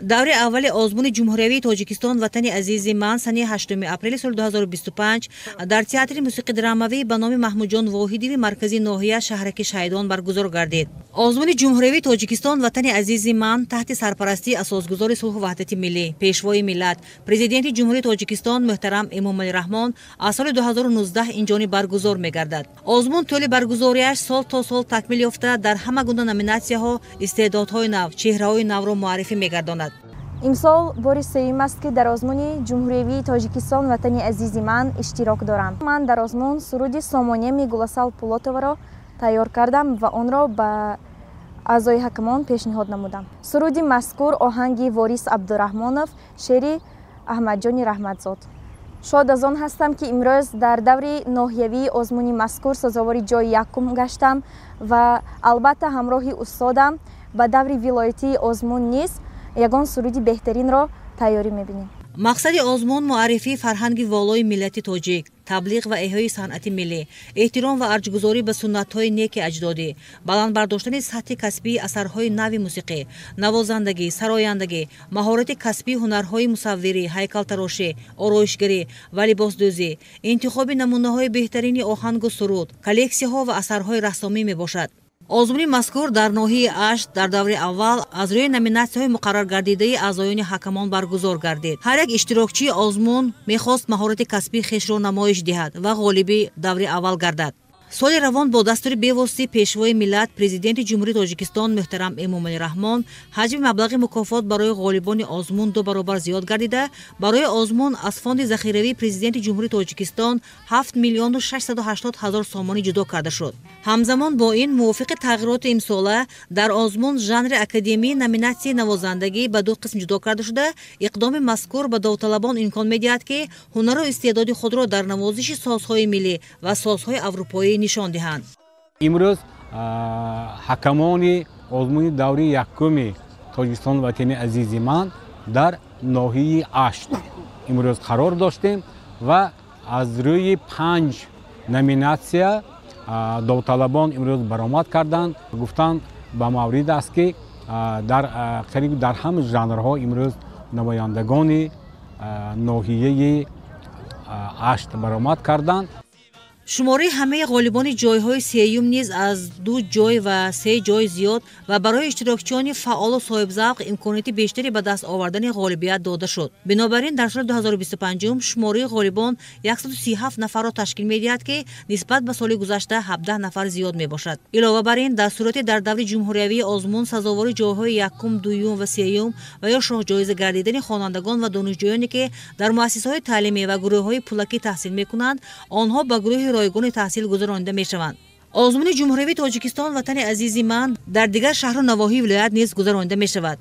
Даври аввали озмуни ҷумҳуриявии Тоҷикистон «Ватани азизи ман» санаи 8 апрели соли 2025 дар театри мусиқӣ-драмавӣ ба номи Маҳмудҷон Воҳидови маркази ноҳия, шаҳраки Шаҳидон баргузор гардид. Озмуни ҷумҳуриявии Тоҷикистон «Ватани азизи ман» таҳти сарпарастии асосгузори сулҳу ваҳдати миллӣ, пешвои миллат, Президенти Ҷумҳурии Тоҷикистон муҳтарам Эмомалӣ Раҳмон аз соли 2019 инҷониб баргузор мегардад. Озмун тӯли баргузориаш сол то сол такмил ёфта, дар ҳама гуна номинатсияҳо истеъдодҳои нав, чеҳраҳои навро муаррифӣ мегардонад. Имсол бори сеюм аст, ки дар озмуни ҷумҳуриявии Тоҷикистон «Ватани азизи ман» иштирок дорам. Ман дар озмун суруди «Сомониами» Гуласал Пулотоваро тайёр кардам ва онро ба аъзои ҳакамон пешниҳод намудам. Суруди мазкур оҳанги Ворис Абдураҳмонов, шеъри Аҳмадҷони Раҳматзод. Шод аз он ҳастам, ки имрӯз дар даври ноҳиявии озмуни мазкур сазовори ҷои якум гаштам ва албатта ҳамроҳи устодам ба даври вилоятии озмун низ ягон суруди беҳтаринро тайёрӣ мебинем. Мақсади озмун муаррифии фарҳанги волои миллати тоҷик, таблиғ ва эҳёи санъати миллӣ, эҳтиром ва арҷгузорӣ ба суннатҳои неки аҷдодӣ, баланд бардоштани сатҳи касбии асарҳои нави мусиқӣ, навозандагӣ, сарояндагӣ, маҳорати касбии ҳунарҳои мусаввирӣ, ҳайкалтарошӣ, ороишгарӣ ва либосдӯзӣ, интихоби намунаҳои беҳтарини оҳангу суруд, коллексияҳо ва асарҳои рассомӣ мебошад. Озмуни мазкур дар ноҳияи Ашт дар даври аввал аз рӯи номинатсияҳои муқарраргардидаи аъзоёни ҳакамон баргузор гардид. Ҳар як иштирокчии озмун мехост маҳорати касбии хешро намоиш диҳад ва ғолиби даври аввал гардад. Соли равон бо дастури бевоситаи пешвои миллат, Президенти Ҷумҳурии Тоҷикистон муҳтарам Эмомалӣ Раҳмон, ҳаҷми маблағи мукофот барои ғолибони озмун ду баробар зиёд гардида, барои озмун аз фонди захиравии Президенти Ҷумҳурии Тоҷикистон 7 миллиону 680 ҳазор сомонӣ ҷудо карда шуд. Ҳамзамон бо ин, мувофиқи тағйироти имсола, дар озмун жанри академии номинатсияи навозандагӣ ба ду қисм ҷудо карда шуда, иқдоми мазкур ба довталабон имкон медиҳад, ки ҳунару истеъдоди худро дар навозиши созҳои миллӣ ва созҳои аврупоӣ нишон диҳанд. Имрӯз ҳакамони озмуни даври якуми «Тоҷикистон ватани азизи ман» дар ноҳияи Ашт имрӯз қарор доштем ва аз рӯи панҷ номинатсия довталабон имрӯз баромад карданд. Гуфтанд ба маврид аст, ки дар қариб дар ҳама жанрҳо имрӯз намояндагони ноҳияи Ашт баромад карданд. Шумораи ҳамаи ғолибони ҷойҳои сеюм низ аз ду ҷой ва се ҷой зиёд ва барои иштирокчиёни фаъолу соҳибзавқ имконияти бештаре ба даст овардани ғолибият дода шуд. Бинобар ин, дар соли 2025 шумораи ғолибон 137 нафарро ташкил медиҳад, ки нисбат ба соли гузашта 17 нафар зиёд мебошад. Илова бар ин, дар сурати дар даври ҷумҳуриявии озмун сазовори ҷойҳои якум, дуюм ва сеюм ва ё шоҳҷоиза гардидани хонандагон ва донишҷӯёне, ки дар муассисаҳои таълимӣ ва гурӯҳҳои пулакӣ таҳсил мекунанд, онҳо ба гурӯҳи ройгони таҳсил гузаронида мешаванд. Озмуни ҷумҳуриявии Тоҷикистон «Ватани азизи ман» дар дигар шаҳру навоҳии вилоят низ гузаронида мешавад.